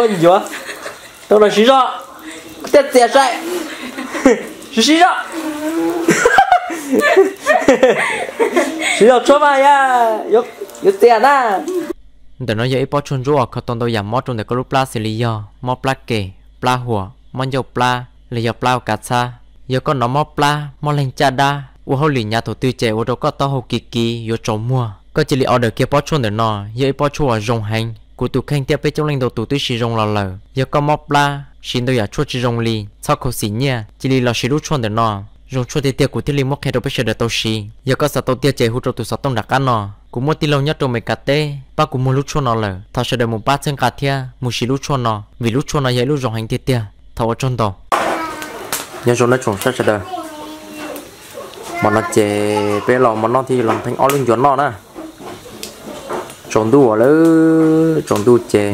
Ncuav, rau no siv zog, kuv thiaj txias sai. Siv, siv zog. Siv zog tshuab mas yog yuav txias na. Ntawm no yog ib pob tshuaj ntsuab uas kho tau ntau yam mob rau ntawm koj lub plab xws li yog mob plab kem, plab huam, mob ncauj plab, los yog plab ua kav txhab. Yog koj hnov mob plab, mob leeg caj dab, ua hauj lwm hnyav thaum twg ces ua rau koj taub hau kiv kiv yuav tsaus muag, koj cia li order kiag pob tshuaj ntawm no, yog ib pob tshuaj uas zoo heev. Kuv tus kheej thiab peb coob leej ntau tus twb siv zoo los lawm. Yog koj mob plab, siv ntau yam tshuaj tsis zoo li, txhob khaus xim nyiaj, cia li los siv lub tshuaj ntawm no. Zoo tshuaj tiag tiag kuv thiaj li muab qhia rau peb sawv daws tau siv. Yog koj xav tau tiag ces hu rau tus xov tooj nram qab no. Kuv muaj tij laug nyob rau Meskas teb pab kuv muag lub tshuaj no lawm. Thov sawv daws mus pab txhawb nqa thiab mus siv lub tshuaj no, vim lub tshuaj no yog ib lub zoo heev tiag tiag. Thov ua tsaug ntau. Nyob zoo nawb tsoom saib sawv daws, hmo no ces peb los mov noj thiab yuav los ntheej ob lub ncuav noj na. Tsaus ntuj lawm, tsaus ntuj ces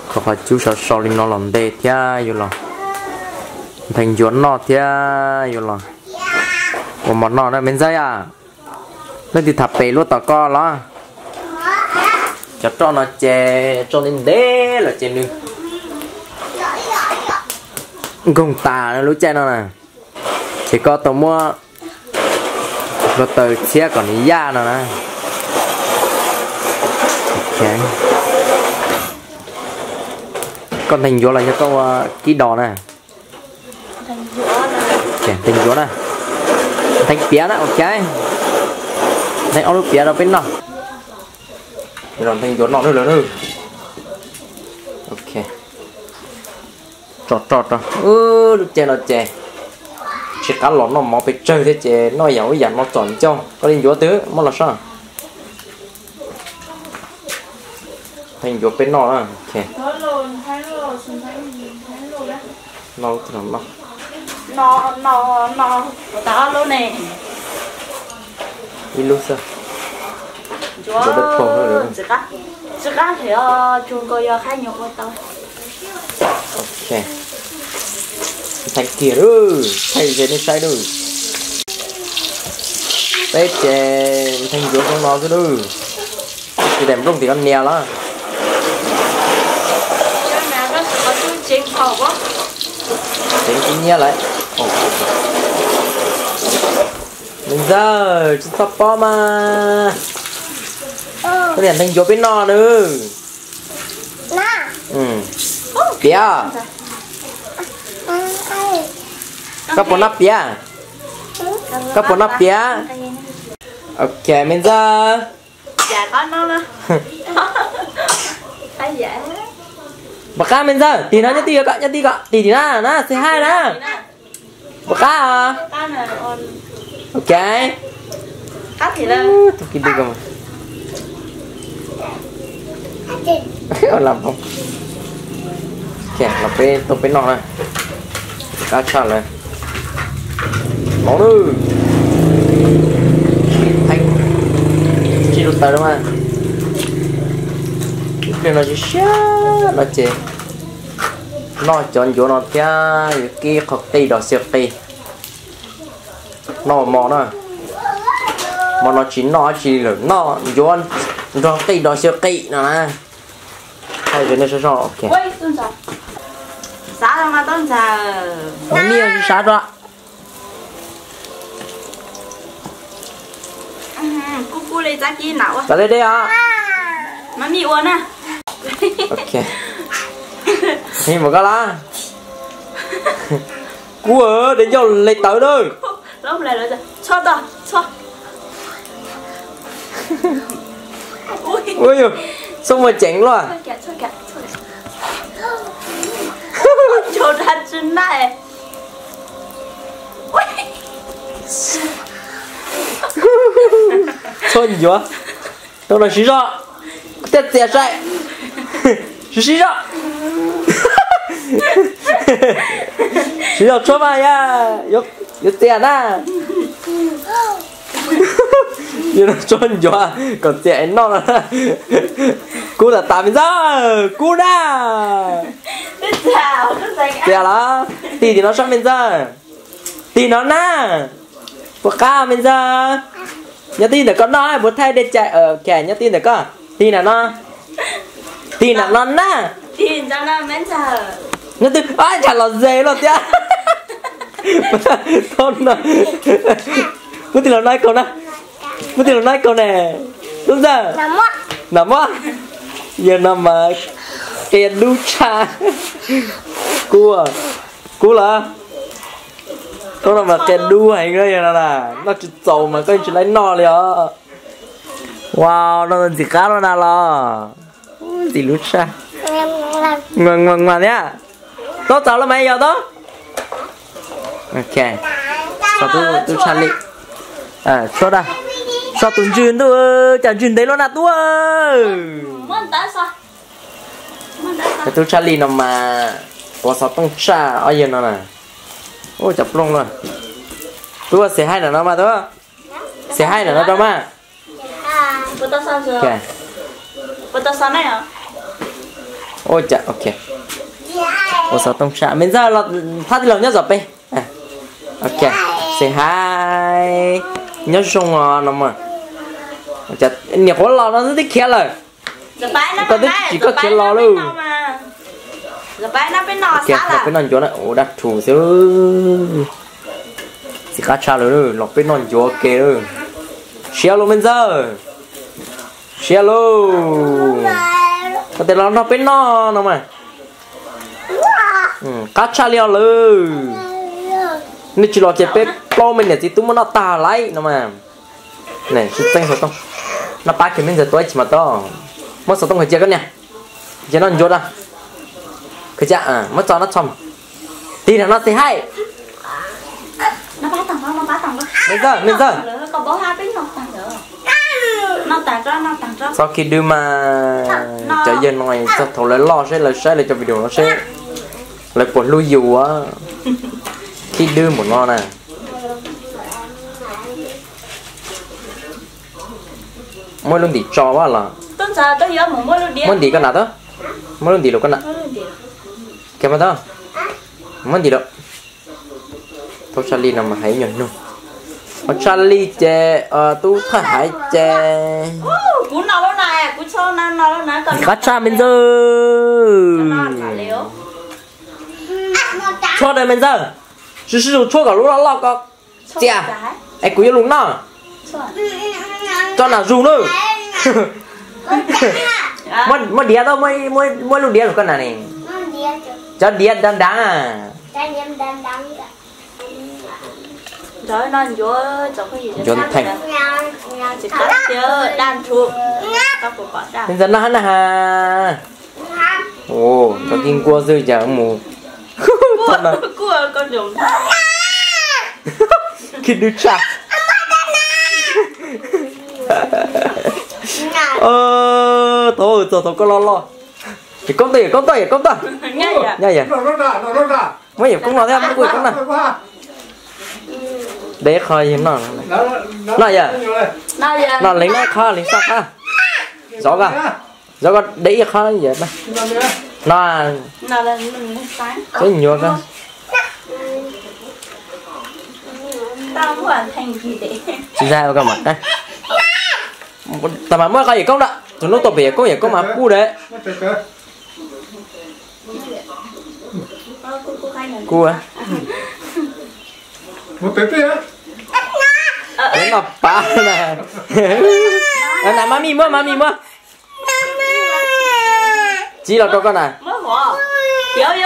kho qhov cub sov so li no los nte thiab yuav los ntheej ncuav noj thiab yuav los ua mov noj na me ntxawg a. Leej twg tham pem luaj tom koj los? Cov roj no ces roj ntev ntev lawm ces nws nkoog tas lub caij no na. Ces koj tau muab hluav taws txhiab kom nws yaj no na. Koj ntheej ncuav los yog koj ua kib dos na? Ntheej ncuav na. Ntheej piav na, ok. Ntheej ob lub piav rau peb noj. Ntheej ncuav noj lawm. Ok. Tso tso tso. Lub caij no ces tsis qab los noj mov pes tsawg thiab ces noj yam ub yam no txom ncauj. Koj li ncuav twg muab los soj. Ntheej ncuav peb noj na. Ok. Noj lub twg los noj. Ib lub xwb. Ncuav dawb paug. Tsis qab, tsis qab hais os, tsuas nkaus yog qab nyuam ua tau. Ok. Thaij kiag lawm, thaij ze nej saib lawm. Peb ces ntheej ncuav zoo no xwb lawm. Tis daim nplooj tim no nias los. Tseev kub nyiab lawm. Me ntxawg, tsis txhob pob mas. Koj niam ntheej ncuav peb noj nawb. Piav. Koj puas noj piav? Koj puas noj piav? Ok me ntxawg. Puas qab me ntxawg? Tig no nyob twj ywm kom, nyob twj ywm kom, tig tim no na, say hi na. Puas qab os? Ok. Tus kis dug. Los peb tuaj peb noj na. Qab tshaj lawm. Mov lawm. Tsis lub taws lawm mas. Ib pliag no tsis siab no ces noj cov ncuav no thiab yuav kib qho qij dos xyaw qis. Noj mov na. Mov no tsis noj dab tsi lawm, noj ncuav nrog qij dos xyaw qis no na. Thaij nej saib soj, ok. Nij sab rau. Kub kub li txab kib na ua. Txav deb deb os. Mas mij ua na. Ok. Nij mus koj las. Kub, dej ncauj le tawv na. Txhob, txhob. Ua yog, txhob muaj ceev luaj. Txhob ncuav. Rau no siv zog, kuv thiaj txias sai. Siv, siv zog. Siv zog tshuab mas yog yuav txias na. Yuav tshuab ncuav kom txias es noj no. Kub tas tas me ntxawg, kub na. Txias los? Tig tim no sab me ntxawg. Tig no na. Puas qab me ntxawg? Nyob twj ywm ntawm koj noj, puas thaij dej cai, ok, nyob twj ywm ntawm koj. Tig na no. Tig nram no na. Nyob twg, ab, ntsha los ze los thiab. Muab tig los no ib kaug na. Muab tig los no ib kaug ne. Tub Ntxawg. Nam Muab. Yawg no mas qia dub tshaj. Kub, kub los. Koj no mas qia dub heev na yawg no na. Noj tsis txaus mas koj yeej tsis laib noj li os. Wow, no ntxim qab loj na los. Ntxim lub tshaj. Nua nua nua thiab. Tau txaus los mas yog tau. Ok. Tub tshaj li. Tshuab da. So tus ntswg ntuj, cas ntswg ntev luaj na tub. Tub tshaj li no mas, ua xov tooj tshaj ob yawg no na. Ua cov plooj luaj. Tub xes haij ntawm no mas tub. Xes haij ntawm no rau mas. Ua xov tooj tshaj me ntxawg, thab tij laug nyob zom peb. Ok, xes haij, nyob zoo os no mas. Niam quav los no twb khiav lawm. Koj twb tsis koj khiav los lawm. Peb noj ncuav na, ua dab rhuv xwb. Txiv qab tshaj lawm, los peb noj ncuav ke lawm. Siav lus me ntxawg. Siav lus. Koj tes los nrog peb noj no mas. Qab tshaj li os lawm. Nej tsis los ces peb plaub me niam txiv tub muab noj tag lawm no mas. Sib txeeb xov tooj. Noj pab kiag me ntxawg tua ib chim mas tau. Muab xov tooj khaws cia koj niag. Cia noj ncuav da. Khaws cia, muab txo noj txho. Tig nram no xes haij. Me ntxawg, me ntxawg. Txhob khib dwb mas, cov yawg no txog thaum lawv loj seb lawv saib lawv cov video no seb lawv puas hlub yus. Khib dwb npaum no na. Muab lub ntim tso los. Muab ntim koj na tub. Muab lub ntim los koj na. Muab tau. Muab ntim los. Tub Tshaj Li no mas hais nyuag nug. Tub Tshaj Li ces, tub Thaj Haiv ces. Qab tshaj me ntxawg. Tshuab daws me ntxawg. Sib sib zus tshuab kom lub loj loj ko. Txias, es kuv yuav lus noj. Tso nam zus nawb. Muab diav tau, muab lub diav los koj na ne. Cov diav dav dav. Ncuav theej. Ntxawg noj hab na ha. Ntxawg kib nkuaj xwb cas mus. Khib dwb tshaj. Thaum txog thaum koj loj loj. Yawm koob toj, yawm koob toj, yawm koob toj. Nyob yawm. Muab yawm koob no thiab, muab kuj yawm koob no. De ib qho yawg noj. Noj yawm. Noj leeg, noj ib qho leeg xaj qab. Zov koj, zov koj de ib qho yawm. No, teb nyuam koj. Tsis zaj ua koj mam qab. Tas mas muab qhov yawm koob na, tus hnub tuaj pem yawm koob, yawm koob mas pub de. Kuj, noj pab na. Nam mas mij muab, mas mij muab. Txiv los rau koj na. Yawg.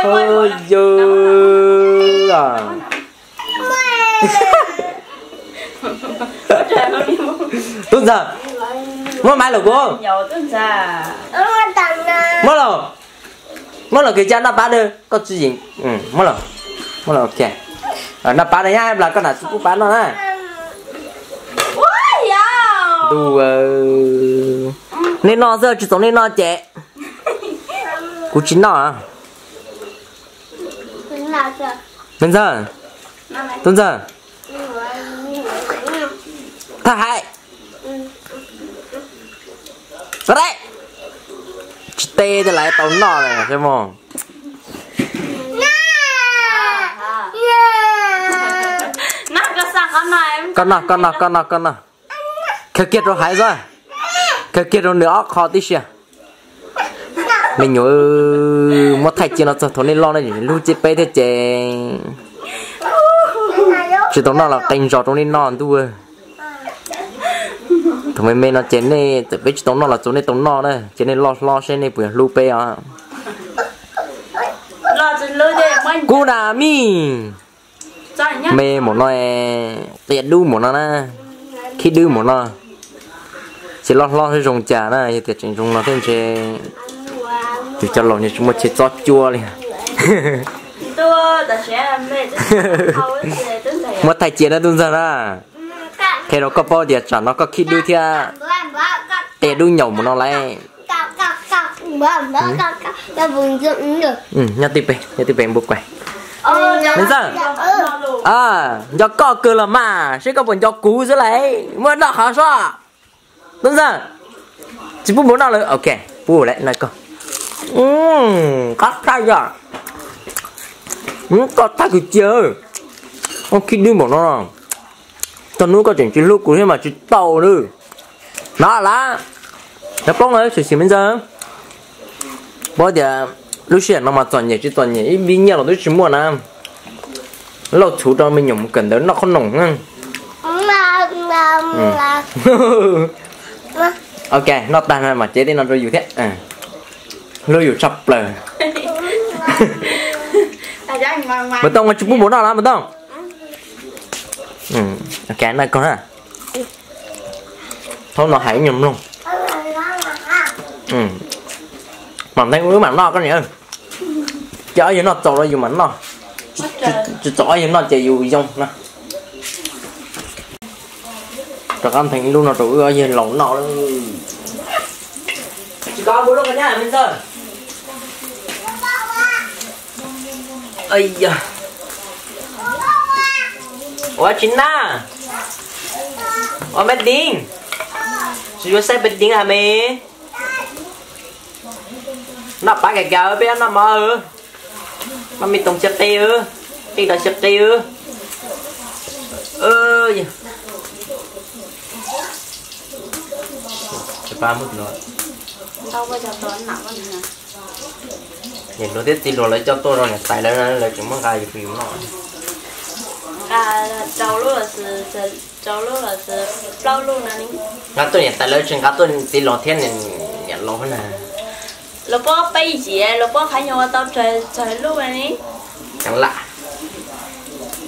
Tub ntxawg, muab maiv lawm kuv. Muab lawm. Muab lawm kws ca noj pab dawb, koj tsis yeem. Muab lawm, muab lawm, ok. Noj pab dawb nyab plas koj nam tsis pub pab noj na. Ntuj, nej noj xwb tsis txaus nej noj ces kuv tsis noj. Me ntxawg, tub ntxawg, Thaj Haiv, tsis teb tias lawv tau noj lawm seb mog. Koj noj, koj noj, koj noj, koj noj. Khaws kiag rau Haiv xwb, khaws kiag rau nws ob qho tib si. Me nyuam, muab thaij cia no txog thaum nej loj ne, hlub cia peb thiab ces tsis tau noj los qee zog rau nej noj ntuj. Thaum me me no ces nej txawm peb tsis tau noj los txaus nej tau noj na, ces nej loj hlob seb nej puas yog hlub peb os. Kub na mij. Me maum no, qia dub maum no na, khib dub maum no, ces loj hlob zoo cas na, yog tias tseem zoo no thiab ntshe yus cov laus ntshe tsis muaj chaw txob cuab li. Muab thaij cia na tub ntxawg na, qhia rau koj paub tias tsam no koj khib dub thiab qia dub nyaum maum no lauj. Nyob twj pem, nyob twj pem npua kuas. Me ntxawg, nco koj kawg los mas, seb koj puas nco kuv xwb lauj, muab noj qhov sob. Tub ntxawg, tsis pub npua noj lawm, ok, pub lawm no koj. Qab thaij yom, koj thaij kwv cia, koj khib dub npaum no, txog hnub koj tseem tsis hlub kuv thiab mas tsis tau li. No lawm, nov poob lawm, sim sim me ntxawg. Paub tias lub sij hawm no mas txom nyem tsis txom nyem ib vib nyiaj los twb tsis muaj na. Lauj, txhuv rau me nyuam mus kawm ntawv noj qhob noom. Ok, noj tag no mam cev tej no rau yus thiab. Hlub yus tshaj plaws. Mas Tooj, tsis pub npua noj lawm mas Tooj. Ok, noj koj na. Thaum no hais ib nyuag mloog. Mam ntev wb mam noj koj niam. Ces ob yawg noj txaus los yus mam noj. Tsis txaus ob yawg noj ces yus yoo no. Rov qab ntheev ib lub no rau wb ob yawg laus noj. Tsis kov npua lub qhov nyab me ntxawg. Ua tsis nab, ua mab deev, tsis yuav saib pab deev ha me. Noj pab kag kag peb noj mov, noj me toog cia qe, qe rau cia qe. Niam hluas thiab txiv hluas lawv coj tuaj rau niam tais lawv, lawv tseem muab nqa yus pw yus noj. Nqa rau lub los, rau lub los plaub lub no. Nqa tuaj niam tais lawv tsis nqa tuaj txiv los thiab niam laus na. Los pob peb yim los pob qhav nyuag ua tau tsawg lub ni. Cov lam,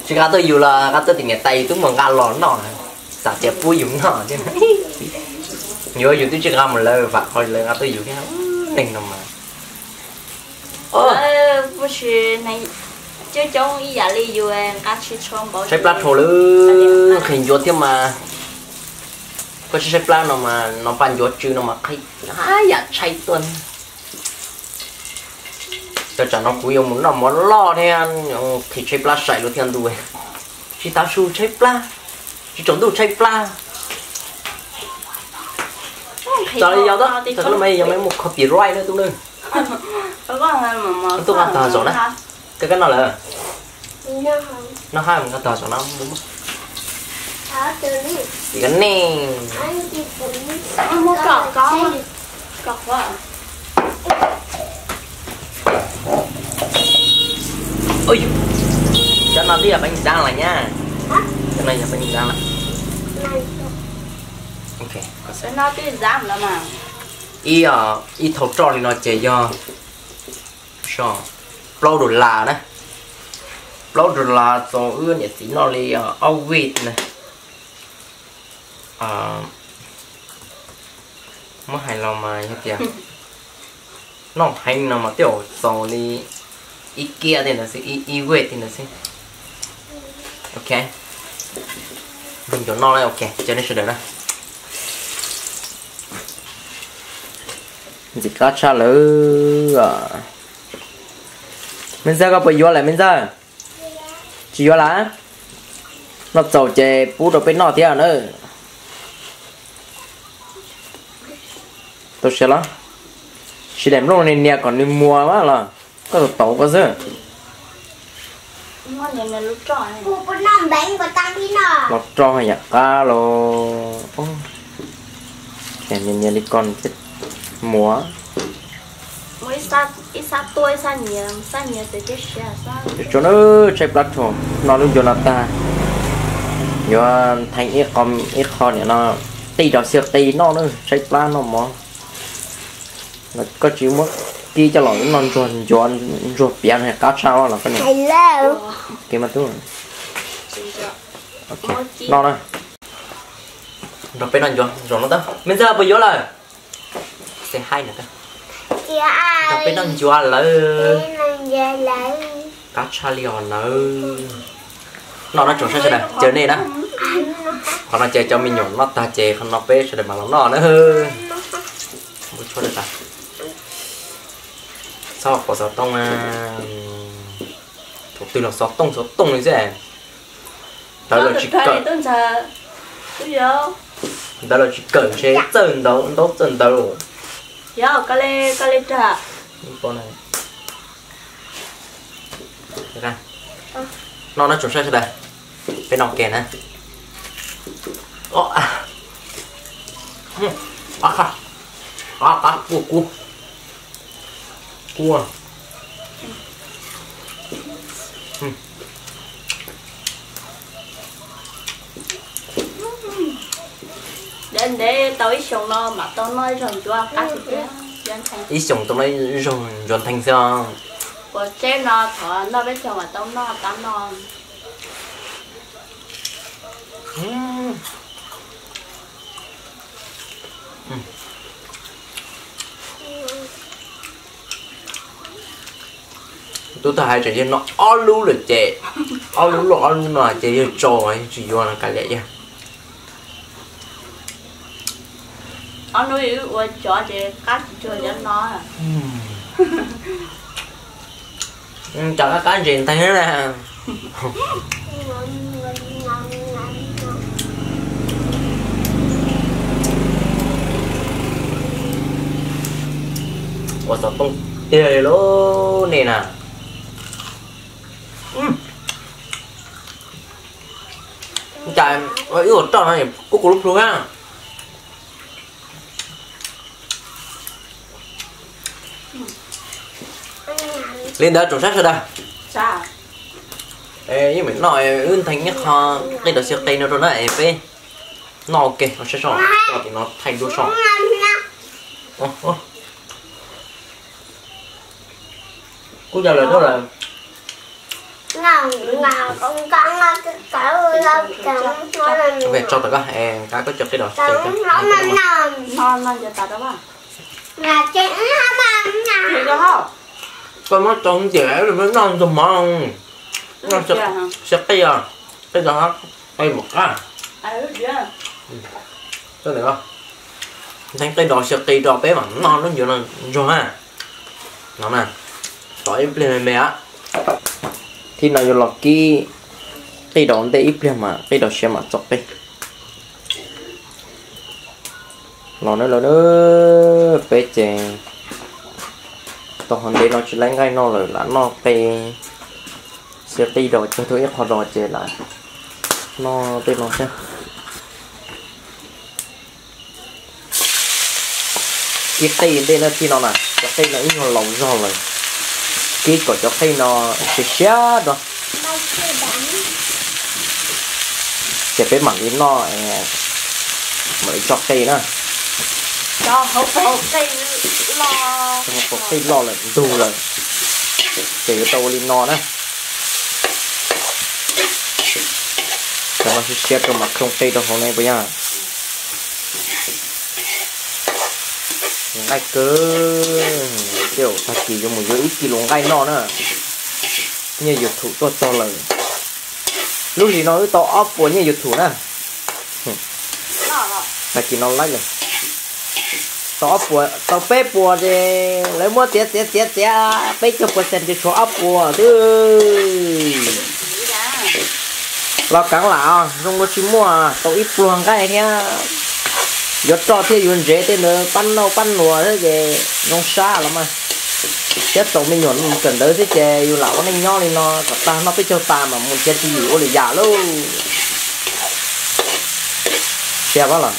tsis nqa tuaj yus los nqa tuaj tim niam tais yus twb mus nqa los noj, xav tias pub yus noj thiab. Yuav yus twb tsis nqa mus lawv vam qhov lawv nqa tuaj yus thiab. Neeg no mas. Coob coob ib yam li yus nqa tsis tshua npaum. Tshaib plab dhau lawm, nqhis ncuav thiab mas. Koj tshaib tshaib plab no mas noj paj ncuav tsw no mas qhib yam tshaib tuaj. Cov tsam no kuv yuav mus noj mov loj thiab, nqhis tshaib plab sai luaj thiab ntuj. Tsis tav su tshaib plab, tsis tsaus ntuj tshaib plab. Txawm li yog, txawm li yog mas muaj copyright na tub na. Tub nqa tog zaum na, koj kab noj lawm. Noj hab nqa tog zaum no. Tim koj nej. Cov no twb yog peeb zab lawm nyab. Cov no yog peeb zab lawm. Ib, ib thaum roj li no ces yog plaub dollar na. Plaub dollar txaus wb niam txiv noj li ob week na. Muab hais los mas yog tias noj heev no mas tej zaum txaus li ib kiab tej ntawd xwb, ib week tej ntawd xwb. Ok, ncuav noj, ok, cov nej sawv daws na. Ntxim qab tshaj lawm. Me ntxawg, koj puas yuav lawm me ntxawg? Tsis yuav lawm. Noj txaus ces pub rau peb noj thiab na. Tau siav los, sis daim nplooj nias nias kom nws muas mas los koj tau tau koj xwb. Los roj yam qab los, nias nias li ko thiaj muas. Ib sab tuaj ib sab nyias, sab nyias txawv tib si. Tsuav na, tshaib plab rhuav, noj lub ncua no tag, yuav theej ib qho, ib qho niam no, qij rau xia qi noj na, tshaib plab noj mov. Koj tsis muab kib coj los noj ntsuag ncua, ntsuag piav no qab tshaj los koj niam. Noj na. Nrog peb noj ncua, zoo no tab. Me ntxawg puas yuav lawm? Say hi na. Nrog peb noj ncua lawm. Qab tshaj li os nawb. Noj no tsoom saib sawv daws, caw nej na. Qhov no ces cov me nyuam noj tag ces qhov no peb sawv daws mam los noj na. Txhob pom xov tooj na. Thaum twg los xov tooj xov tooj li xwb. Ntawd los tsis kawm. Ntawd los tsis kawm ntshe txawj ntawd, ntaub txawj ntawd. Noj no tsoom saib sawv daws, peb noj ke na. Qab, qab, qab, kua, kua. Ntev ntev tau ib xyoos no mam tau noj ib zaug ncua qab tiag tiag. Ib xyoos tau noj ib zaug ncua ntheev xwb os. Puas tseeb no thaum noj peb caug mam tau noj tab no. Tub tag hais tseem yog noj ob lub lawm ces, ob lub loj ob lub no ces yawg tso, yawg tsis yuav no kav liam yawg. Ob hnub wb ua tsov ces qab tsis tsuag cov no. Cov qab qab ntses nteeg na. Ua xov tooj tiag li lauj nej na. Cas ib ua roj no kuj kuv lub plhu na. Li ntawd tsoom saib sawv daws, yeej meem noj, wb ntheev ib qho qij rau xia qi no rau na es peb noj ua ke no saib soj, tim no thaij duab soj. Kuj yog lawm, lawm. Tso tom koj, koj cov qij rau xia qi. Koj muab tso ntxiv, noj ntxuag mov. Xia qi os, qij rau qi mus qab. Ntheev qij rau xia qi rau peb mam noj lub ncua no ntsuag na. No na, tos ib pliag me me. Thib no yuav los kib qij rau ntej ib pliag mas qij rau siav mam txo qij. Los na, los na, peb ces tau qhov ntev no tsis laib nqaij noj lawm, lam noj qe xia qij rau, cog tau ib qho rau ces lam noj tej no thiab. Kib qij ntej na, thib no na, cov qij no ib nyuag laus zog lawm, kib kom cov qij no siav siav rau. Ces peb mam li noj, mam li tso qij na. Hauv qij loj lawm ntug lawm, ces yuav tau ua li no na. Cov no siav siav rau mam tsoo qij rau hauv ne puas yog? Nqaij kawg, tej zaum tag kis yuav mus yuav ib kis lus nqaij noj na. Nyiaj YouTube tuaj txog lawm. Lub hlis no wb tau ob puas nyiaj YouTube na. Tag kis no laib lawm. Tau ob puas, tau peb puas ces lawv muab txiav txiav txiav txiav peb caug percent ces tshuav ob puas xwb. Los kaav lam zoo dua tsis muaj, tau ib pluag nqaij thiab. Yuav roj thiab yuav ntsev tej ntawd pab nauj pab nuas thiab ces zoo sab los mas. Thiab txaus me nyuam kawm ntawv xwb ces yus lam ua neej nyob li no kom tag noj peb caug tas mam mus nrhiav tswv yim ua lwm yam lauj. Siav pab los?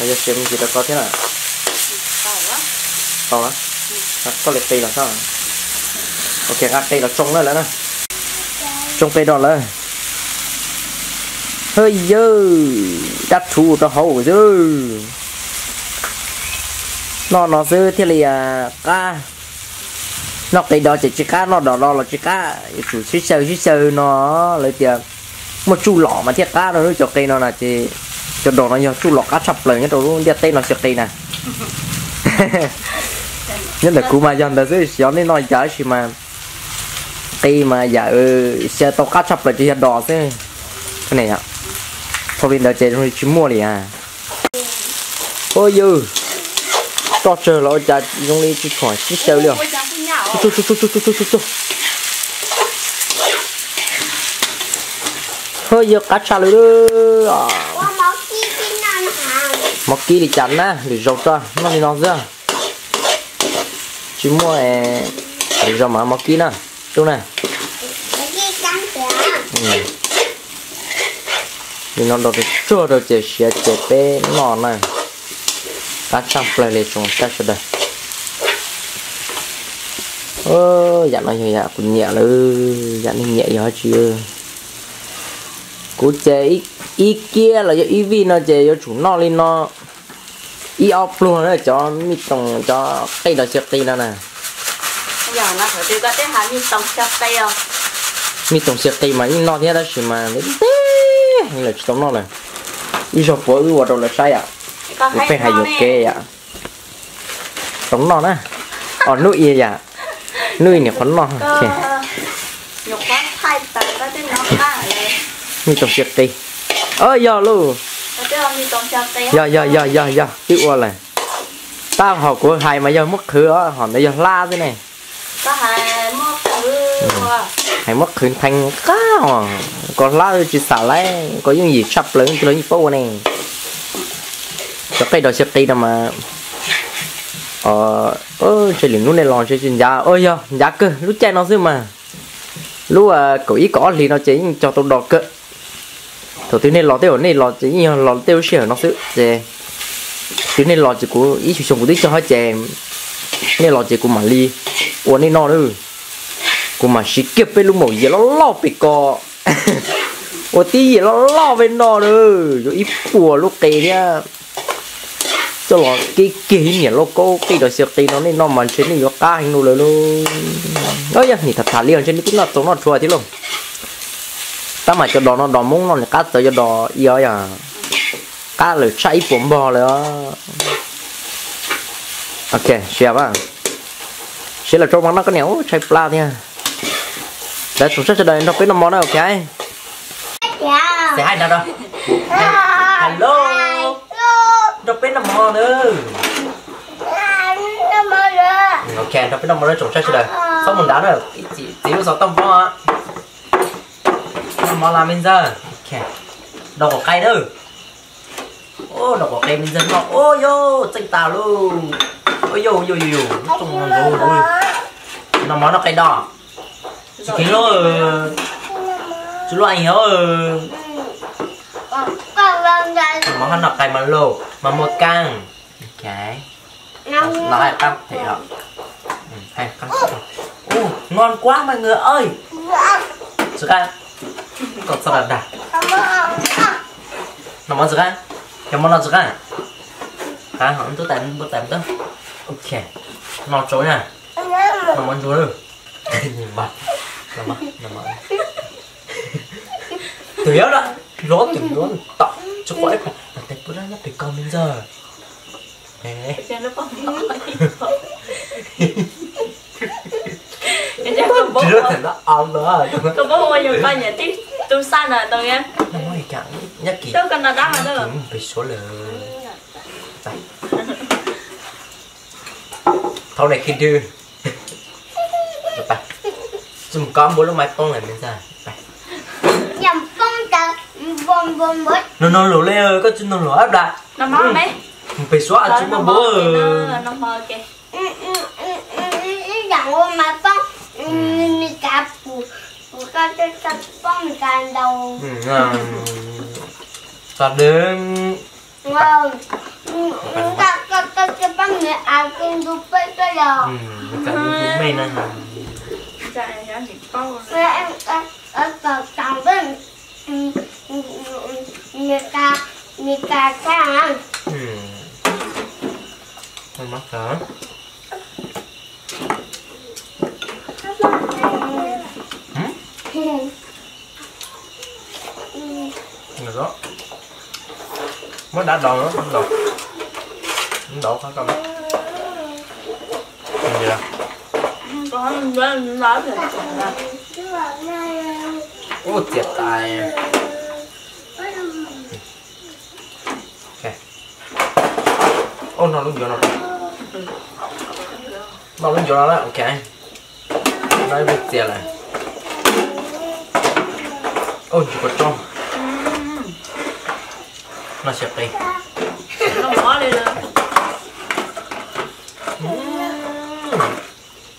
Yog siav me ntsis rau koj thiab na. Tau, koj li qe los tso. Ok, nqa qe los tsoo lawm na. Tsoo qe rau lawm. Hwj yawg, dab rhuv rau hauv xwb. Noj no xwb thiaj li qab. Noj qe do ces tsis qab, noj do do los tsis qab, yuav tsum sib xyaw sib xyaw no. Lawv tias muaj tsuj lom mas thiaj qab no, lub cov qe no na ces cov do no yog tsuj lom qab tshaj plaws nyob rau lub ntiaj teb no xyaw qe na. Nyob ntawm kuv mas yog ntawd xwb, xyov nej noj cas tab sis mas qe mas yam xyaw tau qab tshaj plaws ces yog do xwb. Thaum li ntawd ces zoo li tsis muaj li a. Ua yawg, roj tsawg los ua cas zoo li tsis tshua sib xyaw li os. Ua yawg, qab tshaj lawm. Mov kib li cas na, lwm zaus tso, noj li no xwb. Tsis muaj, lwm zaus mas mov kib na, tub na. Li no rau tsuag rau ces siav ces peb noj na. Qab tshaj plaws li tsoom saib sawv daws. Yam no yog yam kuv nyiam lawm, yam nej nyiam yog dab tsi? Kuv ces ib kiab los yog ib vij no ces yuav tsum noj li no ib ob pluag na, cov mij toos cov qe rau xyaw qe no na. Mij toos xyaw qe mas yeej noj thiab tab sis mas ntev ntev heev lawm tsis tau noj lawm. Ib zaug puav wb ua rau lawv saib yom, kuv pheej hais yuam kev yom. Tau noj na. Os, hnub i yom, hnub i niam qhuav noj. Mij toos xyaw qe. Yog lauj. Yog yog yog yog yog, twb ua lawm. Tab hom kuv hais mas yog muab qhwv os, hom ntawd yog hlab xwb ne. Hais muab qhwv ntheev qab os, koj hlab tsis xam lawm, koj yooj yim tshaj plaws, tus los yeej paub ua ne. Cov qe rau xyaw qe no mas, ntshe lwm hnub nej los ntshe tsis ncav, yog ncav kawg lub caij no xwb mas. Lub kaum ib kaum ob hlis no ces yeej cog tau do kawg. Thaum twg nej los tej zaum nej los ces yeej yog los tej lub sij hawm no xwb ces, twg nej los ces kuv ib xyoo xyoo kuv twb cog hab ces, nej los ces kuv mam li ua nej noj na. Kuv mam siv kiag peb lub maum yias loj loj pem ko, ua tib yias loj loj peb noj na. Yuav ib puas lub qe thiab. Coj los kiag kiag ib niam lauj kaub qe rau xyaw qe no nej noj mas ntshe nej yuav qab heev lawm lauj. Yog nim tham tham li ntshe nej twb noj txaus noj tshua thiab lauj. Tab mas cov dos no dos Hmoob noj nws qab txawv cov dos i os, yog qab lawm tshaj ib puas npog lawm. Ok, siav, siav los rau mas noj koj niam, ub, tshaib plab thiab. Lawv tsoom saib sawv daws nrog peb noj mov na, ok. Say hi no. Hello. Nrog peb noj mov na. Ok, nrog peb noj mov na tsoom saib sawv daws. Txhob mus nrad na, txiv lub xov tooj poob. Noj mov las me ntxawg. Rau quav qe na. Rau quav qe me ntxawg noj. Ua yog txeej tas lauj. Ua yog yog yog, noj mov noj qe do. Tsis kheev lauj. Tsis lub eev os. Mov hab noj qe mas lauj mas muaj kaab. Noj hab qab them os. Ub, ngon quá mọi người ơi. Tsis qab. Koj txhob dag dag. Noj mov tsis qab. Cov mov no tsis qab. Qab hov tub tais npua tais tub. Ok. Noj tsau na. Noj mov ntsuag lawm. Twm yog da, lov twm lov tom tsis quav ib pab tes pub dab nyob pem koj me ntxawg. Koj paub ua yog koj niam tij tu xaj na tau. Nyob kis pem suav lawm. Thaum ne khi dw. Tsis mus kov npua lub maiv poob lawm me ntxawg. Nug nug lus li, koj tsis nug lus ab da. Mus pem suav tsis muaj npua. Tag deev. Koj, koj, koj, koj pab me a koj ntu peb koj yog. Koj ntu me na. Mes kas, mes kas tshaj. Mas kawg. Muab dab do, do, do qhov ko. Ub, txias tas. Ub, no lub ncuav no. No lub ncuav no, ok. No ib pliag txias lawm. Ub, tsis pom tso. No xyaw qis.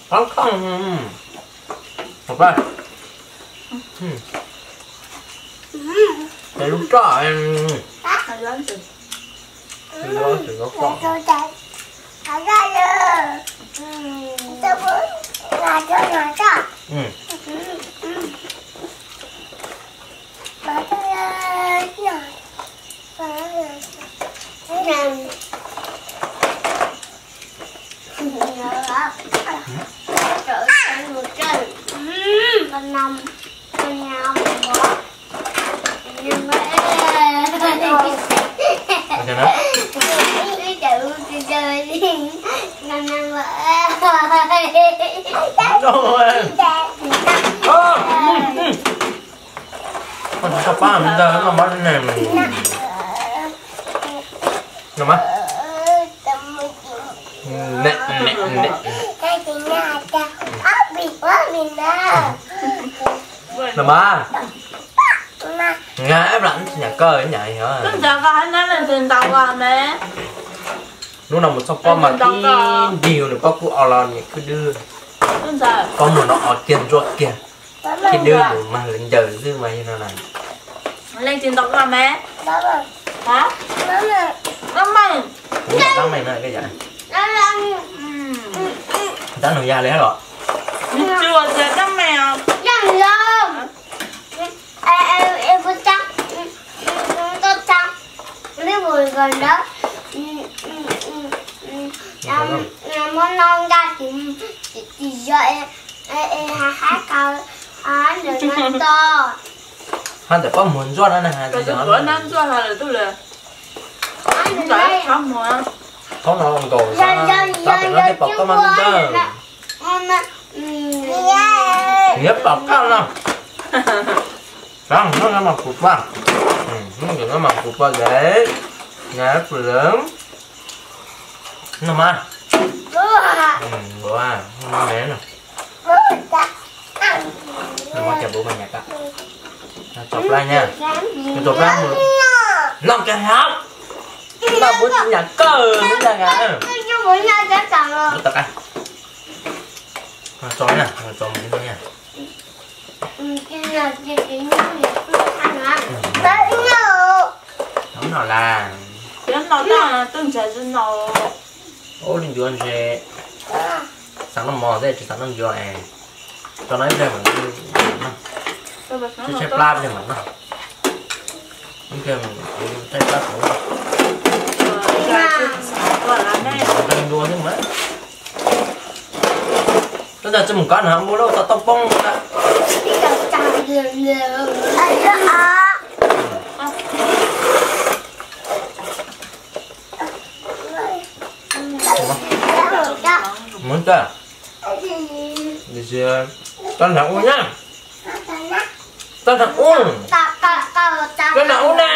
Qab koj. Ces lub roj, lub roj, lub roj. Koj tsis tau pab ntawd no mas ne. No mas. Ne, ne, ne. No mas. Nqa ib plam nyam koj nyam yog. Hnub no mus txog pob mas tib ntig nws pob kub o los niam khwb dwb. Pob muag no o kiag ntsuab kiag. Khwb dwb mus mas lawv ncaws xwb mas yog no na. Leej twg ntaus koj me? Hab? Tab meeg. Tab meeg no koj yam. Tab nug ya li hab los? Tsis ua tias tab meeg os. Muab no nqa tsis yog, hab ntawm pob muag ntsuab no na, hab ntawm pob muag ntsuab no lawm tub lawm. Thaum no nkaus, tab pem no thiaj pom koj mas ntawd. Nyiam pom koj no. Hnub no mas kuv poj, hnub no mas kuv poj zeb, nyiam pom lawm. No mas, no mas, no mas cov npua mas nyam koj. Tso plab nyab, tso plab mus. Noj kiag hab, noj npua tsis nyam koj ntag. Tso na, tso mus no na. Tau no las. Ub, li ncuav ntshe xav noj mov thiab tsis xav noj ncuav es tso no ib pliag mam noj, tshaib plab ib pliag mam noj. Ib pliag tshaib plab kuv noj. Nqe ntua xwb mas. Tab sis tsis mus kov na, npua lub tau toj poob na. Mus ntag. Tso nrag ub na. Tso nrag ub. Tso nrag ub na.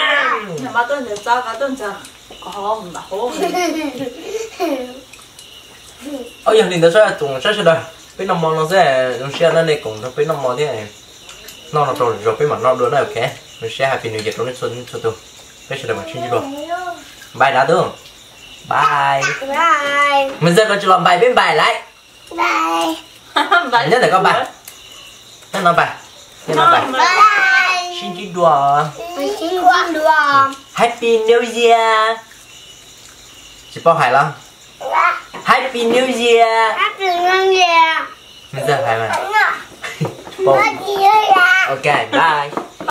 Yog li ntawd saib tus saib sawv daws, peb noj mov no xwb, zoo siab na nej koom nrog peb noj mov thiab. Noj no rau zaus peb mam noj dua na, ok. Zoo siab happy new year rau nej txhua txhua tus. Peb sawv daws mam sib ntsib dua. Npais dab tub. Npais. Maiv Ntxawg koj tsis los npais peb npais lawm. Nyob ntawm koj npais. Nyob no npais. Nyob no npais. Sib ntsib dua. Happy new year. Tsis paub hais los? Happy New Year. Happy New Year. Tsis paub. Ok, bye.